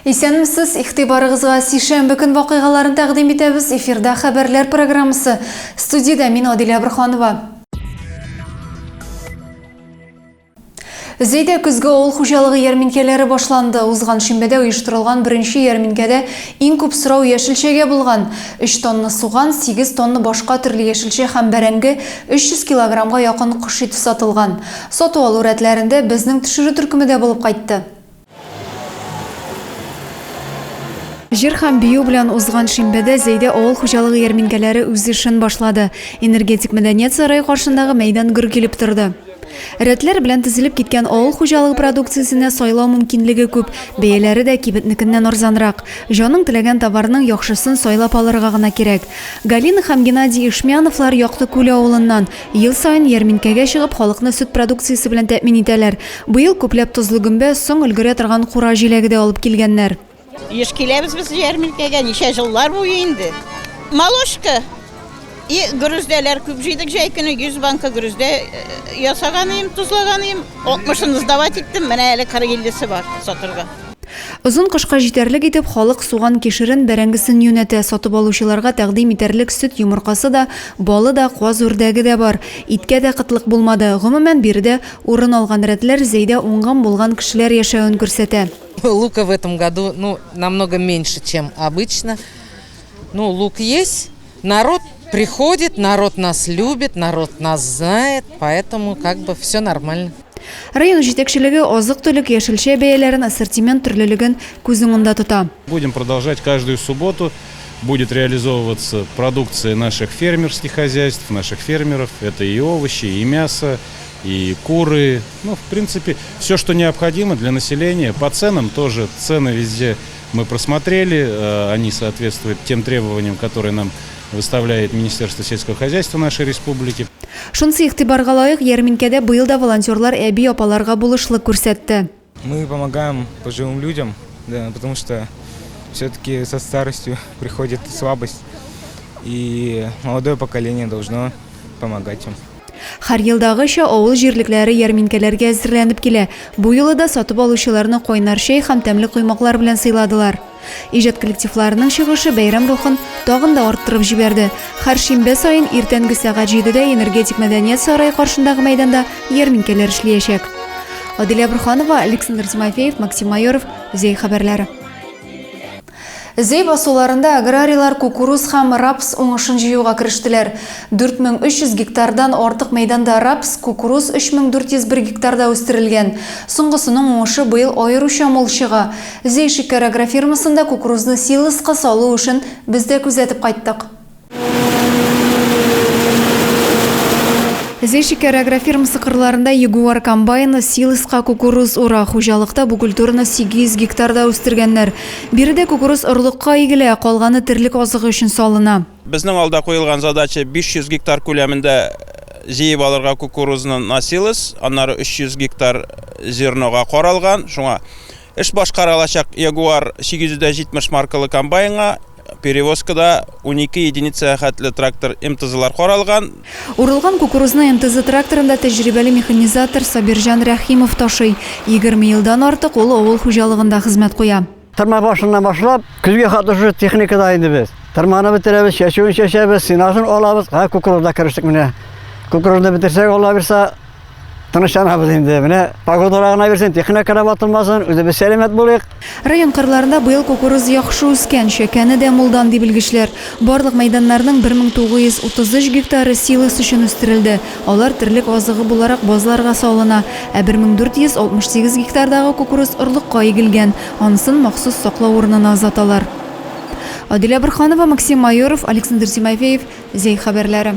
Исәнмесез, игътибарыгызга сишәмбе көн вакыйгаларын тәкъдим итәбез. Эфирда хәбәрләр программасы. Студиядә мин Адилә Борһанова. Зәйдә көзге авыл хуҗалыгы ярминкәләре башланды. Узган шимбәдә оештырылган беренче ярминкәдә иң күп сорау яшелчәгә булган. 3 тонна суган, 8 тонна башка төрле яшелчә һәм бәрәңге, 300 килограммга якын кош ите сатылган. Сату-алу рәтләрендә безнең төшерү төркеме дә булып кайтты. Җыр һәм бию белән узган шимбәдә Зәйдә авыл хуҗалыгы ярминкәләре үз эшен башлады. Энергетик мәдәният сарае каршындагы мәйдан гөр килеп торды. Рәтләр белән тезелеп киткән авыл хуҗалыгы продукциясенә сайлау мөмкинлеге күп, бәяләре дә кибетнекеннән арзанрак. Җаның теләгән товарның яхшысын сайлап алырга гына кирәк. Галина һәм Геннадий Ишмяновлар Якты Күл авылыннан. Ел саен ярминкәгә чыгып, халыкны сөт продукциясе белән тәэмин итәләр. Быел күпләп тозлы гөмбә, соң өлгерә торган кура җиләге дә алып килгәннәр. Еш киләбез без ярминкәгә, ничә җыллар буе инде. Молочка и гөрүздәләр күп җыйдык җәй көне, 100 банка гөрүздә ясаган идем, тозлаган идем. 60-ын сдавать иттем, менә әле 40-50-се бар сатырга. Озын кышка җитәрлек итеп халык суган кишерен, бәрәңгесен юнәтә. Сатып алучыларга тәкъдим итәрлек сөт йомыркасы да, балы да, каз-үрдәге дә бар. Иткә дә кытлык булмады. Гомумән, биредә урын алган рәтләр Зәйдә уңган-булган кешеләр яшәвен күрсәтә. Лука в этом году, ну, намного меньше, чем обычно. Ну, лук есть, народ приходит, народ нас любит, народ нас знает, поэтому как бы все нормально. Район җитәкчелеге азык-төлек, яшелчә бәяләрен, ассортимент төрлелеген күз уңында тота. Будем продолжать каждую субботу. Будет реализовываться продукция наших фермерских хозяйств, наших фермеров. Это и овощи, и мясо, и куры. Ну, в принципе, все, что необходимо для населения. По ценам тоже. Цены везде мы просмотрели. Они соответствуют тем требованиям, которые нам выставляет Министерство сельского хозяйства нашей республики. Шунысы игътибарга лаек, ярминкәдә быел да волонтерлар әби-апаларга булышлык күрсәтте. Мы помогаем пожилым людям, да, потому что все-таки со старостью приходит слабость, и молодое поколение должно помогать им. Һәр елдагыча, авыл җирлекләре ярминкәләргә әзерләнеп килә. Бу юлы да сатып алучыларны кайнар чәй һәм тәмле коймаклар белән сыйладылар. Иҗат коллективларының чыгышы бәйрәм рухын тагын да арттырып җибәрде. Һәр шимбә саен иртәнге сәгать җидедә Энергетик мәдәният сарае каршындагы мәйданда ярминкәләр эшләячәк. Адилә Борһанова, Александр Тимофеев, Максим Майоров, Зәй хәбәрләре. Зәй басуларында аграрийлар кукуруз һәм рапс уңышын җыюга керештеләр. 4300 гектардан артык мәйданда рапс, кукуруз 3401 гектарда үстерелгән. Соңгысының уңышы быел аеруча мул чыга. Зәй шикәр агрофирмасында кукурузны силоска салу эшен без дә күзәтеп кайттык. Зәй шикәр агрофирмасы кырларында Ягуар комбайны силоска кукуруз ура. Хуҗалыкта бу культураны 800 гектарда үстергәннәр. Биредә кукуруз орлыкка игелә, калганы терлек азыгы өчен салына. Безнең алда куелган задача 500 гектар күләмендә җыеп алырга кукурузны на силос, аннары 300 гектар зернога каралган. Шуңа Эш башкара алачак Ягуар 870 маркалы комбайнга перевозкада 12 единицага хәтле трактор МТЗлар каралган. Урылган кукурузны МТЗ тракторында тәҗрибәле механизатор Сабирҗан Рәхимов ташый. 20 елдан артык ул авыл хуҗалыгында хезмәт куя. Тырма башыннан башлап, көзгә хәтле шушы техникада инде без. Тырманы бетерәбез, чәчүен чәчәбез, сенажын алабыз, ә кукурузда керештек менә. Кукурузны бетерсәк, Алла бирса, Тынычланабыз инде. Менә погодалар гына бирсен, техника да ватылмасын, үзебез сәламәт булыйк. Район кырларында быел кукуруз яхшы үскән, чәкәне дә мулдан, ди белгечләр. Барлык мәйданнарның 1933 гектары силос өчен үстерелде. Алар терлек азыгы буларак базларга салына. Ә 1468 гектардагы кукуруз орлыкка игелгән, анысын махсус саклау урынына озаталар. Адилә Борһанова, Максим Майоров, Александр Тимофеев, Зәй хәбәрләре.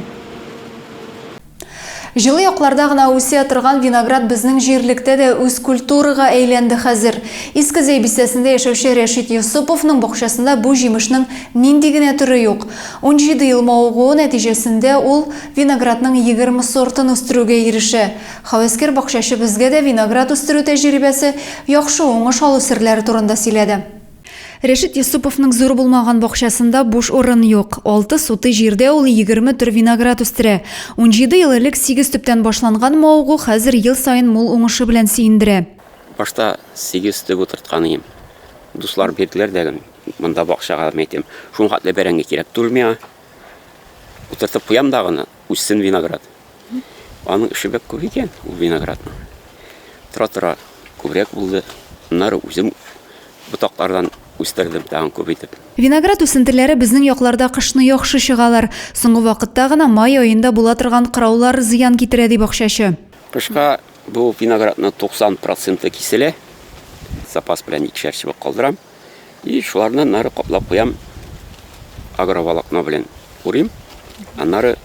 Җылы якларда гына үсә торган виноград безнең җирлектә дә үз культурага әйләнде хәзер. Иске Зәй бистәсендә яшәүче Рәшит Йосыповның бакчасында бу җимешнең нинди генә төре юк. 17 ел мавыгуы нәтиҗәсендә ул виноградның 20 сортын үстерүгә ирешә. Һәвәскәр бакчачы безгә дә виноград үстерү тәҗрибәсе, яхшы уңыш алу серләре турында сөйләде. Рәшит Йосыповның зур булмаган бакчасында буш урын юк. Алты сутый җирдә ул 20 төр виноград үстерә. 17 ел элек сигез төптән башланган мавыгу хәзер ел саен мул уңышы белән сөендерә. Башта сигез төп утырткан ием. Дуслар бирделәр дә, монда бакчага, мин әйтәм, шуның хәтле бәрәңге кирәк түгел миңа. Утыртып куям да гына, үссен виноград. Аның эше бик күп икән, ул виноградның. Тора-тора күбрәк булды. Аннары үзем ботаклардан үстердем тагын күп итеп. Виноград үсентеләре безнең якларда кышны яхшы чыгалар. Соңгы вакытта гына май аенда була торган кыраулар зыян китерә, ди бакчачы. Кышка бу виноградның 90 проценты киселә. Запас белән икешәр чыбык калдырам. И шуларны аннары каплап куям. Агроволокно белән урыйм. Аннары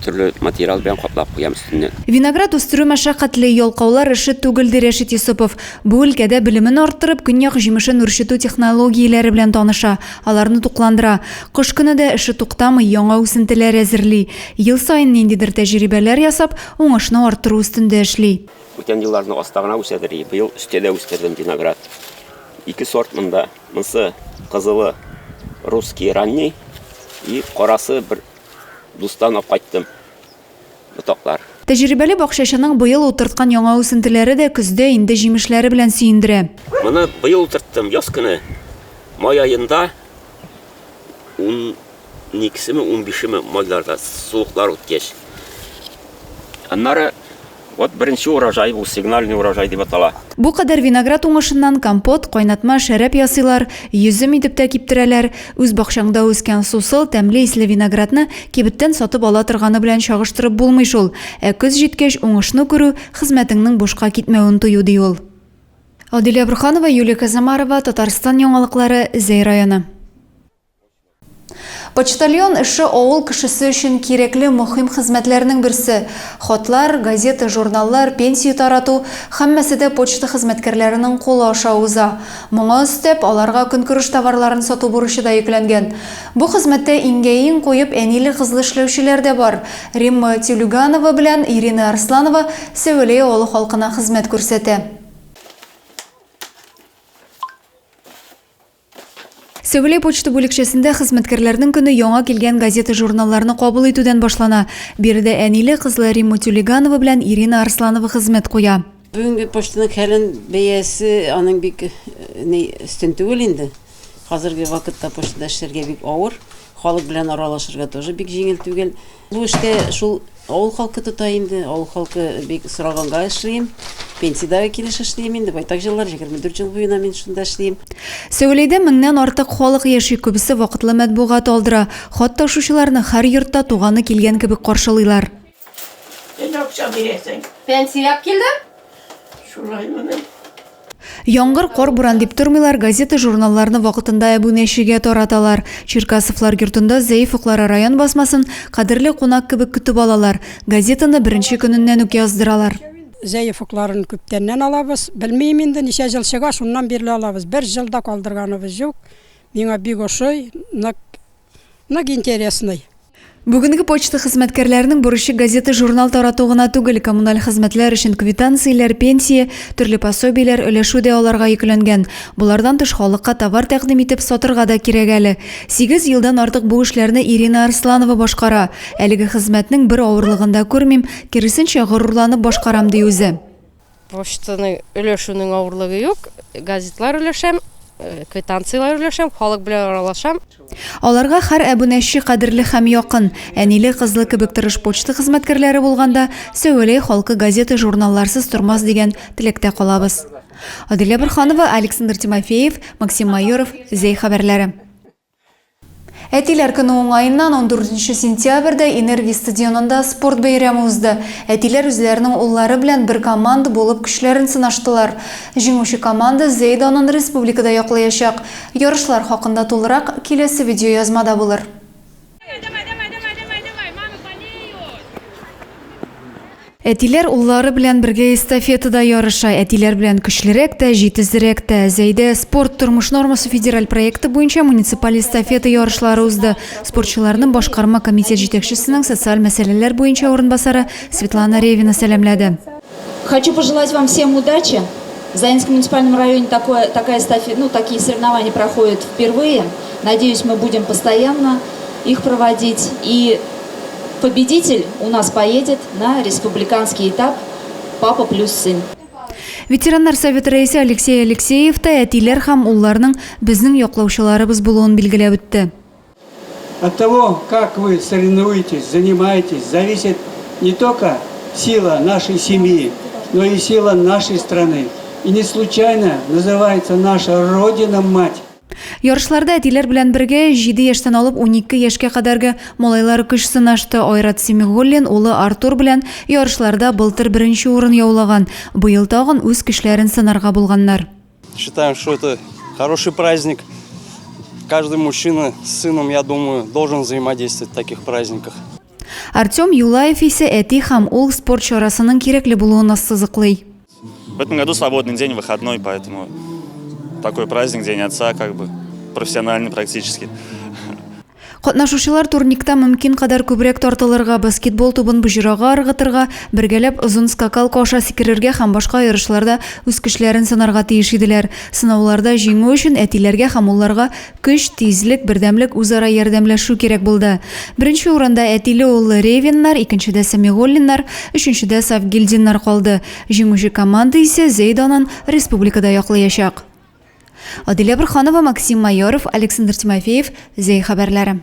төрле материал белән каплап куям өстеннән. Виноград үстерү мәшәкатьле, ялкаулар эше түгел, ди Рәшит Йосыпов. Бу өлкәдә белемен арттырып, көньяк җимешен үрчетү технологияләре белән таныша, аларны тукландыра. Кыш көне дә эше туктамый, яңа үсентеләр әзерли. Ел саен ниндидер тәҗрибәләр ясап, уңышны арттыру өстендә эшли. Бүтән елларны аста гына үсәдер, быел өстә дә үстердем виноград. Ике сорт монда. Монсы кызылы русский ранний и карасы бер дустан алып кайттым ботаклар. Тәҗрибәле бакчачының быел утырткан яңа үсентеләре дә көздә инде җимешләре белән сөендерә. Моны быел утырттым, яз көне, май аенда, уникесеме, унбишеме майларда, суыклар үткәч. Аннары Вот беренче урожай, бу сигнальный урожай дип атала. Бу кадәр виноград уңышыннан компот, кайнатма, шәраб ясыйлар, йөзем итеп тә киптерәләр. Үз бакчаңда үскән сусыл, тәмле исле виноградны кибеттән сатып ала торганы белән чагыштырып булмый шул. Ә көз җиткәч, уңышны күрү, хезмәтеңнең бушка китмәвен тою, ди ул. Адилә Борһанова, Юлия Казамарова, Татарстан яңалыклары, Зәй районы. Почтальон эше авыл кешесе өчен кирәкле мөһим хезмәтләрнең берсе. Хатлар, газета, журналлар, пенсия тарату, һәммәсе дә почта хезмәткәрләренең кулы аша уза. Моңа өстәп, аларга көнкүреш товарларын сату бурычы да йөкләнгән. Бу хезмәттә иңгә-иң куеп әниле-кызлы эшләүчеләр дә бар. Римма Тюлюганова белән Ирина Арсланова Сәвәләй авылы халкына хезмәт күрсәтә. Сәвәләй почта бүлекчәсендә хезмәткәрләрнең көне яңа килгән газета-журналларны кабул итүдән башлана. Биредә әниле-кызлы Римма Тюлиганова белән Ирина Арсланова хезмәт куя. Бүгенге почтаның хәлен, бәясе аның бик ни өстен түгел инде. Хәзерге вакытта почтада эшләргә бик авыр. Халык белән аралашырга тоже бик җиңел түгел. Бу эштә шул авыл халкы тота инде. Авыл халкы бик сораганга эшлим. Пенсиядәге килеш эшлим инде. Байтак еллар, 24 ел буена мин шунда эшлим. Сәвәләйдә меңнән артык халык яши, күбесе вакытлы матбугат алдыра. Хат ташучыларны һәр йортта туганы килгән кебек каршылыйлар. Син акча бирәсең. Пенсия килде. Шулаймыни? Яңгыр, кар-буран дип тормыйлар, газета-журналларны вакытында әбүнәчегә тараталар. Черкасовлар йортында Зәй фоклары район басмасын кадерле кунак кебек көтеп алалар. Газетаны беренче көненнән үк яздыралар. Зәй офыкларын күптәннән алабыз. Белмим инде, ничә ел чыга, шуннан бирле алабыз. Бер ел да калдырганыбыз юк. Миңа бик ошый, нык Нык интересный. Бүгенге почта хезмәткәрләренең бурычы газета-журнал тарату гына түгел, коммуналь хезмәтләр өчен квитанцияләр, пенсия, төрле пособиеләр өләшү дә аларга йөкләнгән. Болардан тыш халыкка товар тәкъдим итеп сатырга да кирәк әле. Сигез елдан артык бу эшләрне Ирина Арсланова башкара. Әлеге хезмәтнең бер авырлыгын да күрмим, киресенчә, горурланып башкарам, ди үзе. Почтаны өләшүнең авырлыгы юк. Газетлар өләшәм, э, квитанцияләр өләшәм, халык белән аралашам. Аларга һәр әбүнәче кадерле һәм якын. Әниле-кызлы кебек тырыш почта хезмәткәрләре булганда, Сәвәләй халкы газета-журналларсыз тормас дигән теләктә калабыз. Адилә Борһанова, Александр Тимофеев, Максим Майоров, Зәй хәбәрләре. Әтиләр көне уңаеннан 14 сентябрьдә Энергия стадионында спорт бәйрәме узды. Әтиләр үзләренең уллары белән бер команда булып көчләрен сынаштылар. Җиңүче команда Зәй данын республикада яклаячак. Ярышлар хакында тулырак киләсе видеоязмада булыр. Әтиләр уллары белән бергә эстафетада ярыша. Әтиләр белән көчлерәк тә, җитезрәк тә. Зәйдә Спорт тормыш нормасы федераль проекты буенча муниципаль эстафета ярышлары узды. Спортчыларны башкарма комитет җитәкчесенең социаль мәсьәләләр буенча урынбасары Светлана Ревина сәламләде. Хочу пожелать вам всем удачи. В Заинском муниципальном районе такое, такая эстафета, ну, такие соревнования проходят впервые. Надеюсь, мы будем постоянно их проводить. И победитель у нас поедет на республиканский этап «Папа плюс сын». Ветераннар советы рәисе Алексей Алексеев та әтиләр һәм улларның безнең яклаучыларыбыз булуын билгеләп үтте. От того, как вы соревнуетесь, занимаетесь, зависит не только сила нашей семьи, но и сила нашей страны. И не случайно называется наша Родина-мать. Ярышларда әтиләр белән бергә 7 яшьтән алып 12 яшькә кадәрге малайлар көч сынашты. Айрат Семигуллин улы Артур белән ярышларда былтыр беренче урын яулаган. Быел тагын үз көчләрен сынарга булганнар. Считаем, что это хороший праздник. Каждый мужчина с сыном, я думаю, должен взаимодействовать в таких праздниках. Артем Юлаев исә әти һәм ул спорт чарасының кирәкле булуын ассызыклый. В этом году свободный день, выходной, поэтому такой праздник, День отца, как бы профессиональный практически. Катнашучылар турникта мөмкин кадәр күбрәк тартылырга, баскетбол тубын боҗрага ыргытырга, бергәләп озын скакалка аша сикерергә һәм башка ярышларда үз көчләрен сынарга тиеш иделәр. Сынауларда җиңү өчен әтиләргә һәм улларга Көч, тизлек, бердәмлек, үзара ярдәмләшү кирәк булды. Беренче урында әтиле-уллы Ревиннар, икенчедә Сәмигуллиннар, өченчедә Савгильдиннар калды. Җиңүче команда исә Зәй данын республикада яклаячак. Адилә Борһанова, Максим Майоров, Александр Тимофеев, Зәй хәбәрләре.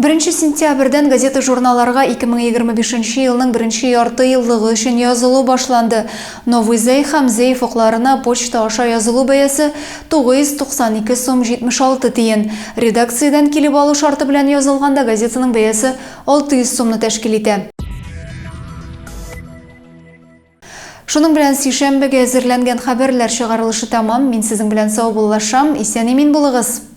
Беренче сентябрьдән газета-журналларга 2025 нче елның беренче ярты еллыгы өчен язылу башланды. Новый Зәй һәм Зәй офыкларына почта аша язылу бәясе 992 сум 76 тиен. Редакциядән килеп алу шарты белән язылганда газетаның бәясе 600 сумны тәшкил итә. Шуның белән сишәмбегә әзерләнгән хәбәрләр чыгарылышы тәмам. Мин сезнең белән саубуллашам. Исән-имин булыгыз!